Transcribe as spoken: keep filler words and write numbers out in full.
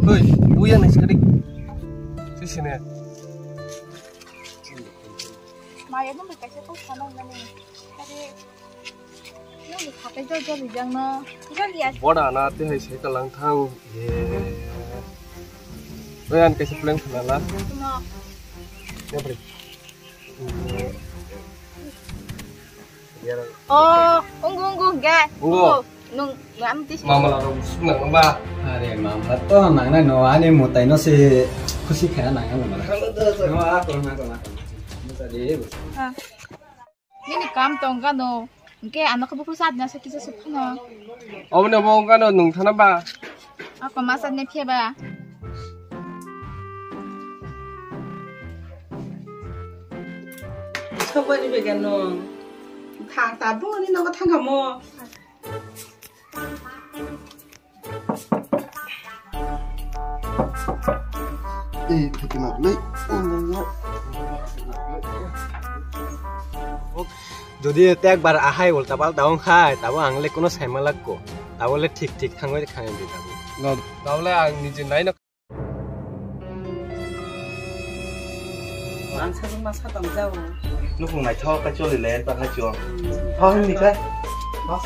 Oi, buya nai sikadi. Sisine. Maya nung bai kaisa kok sana nani. Tadi nung hatai jol jol rijang no. Jol ya. Boda na te hai sai kalang thang. Ye. Oi an kaisa plan khanala. No. Ya bre. Oh, unggu unggu ge. Unggu. Unggu. Nung nung am tisi. Mamala rok suk nang ba. Are mamala to nang nai no ani mutai no se khusi kha nang ani mamala. No a ko na ko na ko. Mutai de. Ah. Nini kam tong gano. Hingke ano khe buphuru sadna se kisa suk phano. Obo no bo gano nung thana ba. Ako masa ne phe ba. Sok bai ni began no. Thang ta bo ni no thang kamo. Ei, theke na le. Jodi te ekbar ahai ulta palta ong khai, tabo ang le kuno sai malak ko. Tabo le thik thik thangoi khangai di tabo. Tabo le ang nije nai no. Ang sajwk ma satam jao. Nukung naithok khe choli le, ta khai chwng. Thok himni khe. Thok.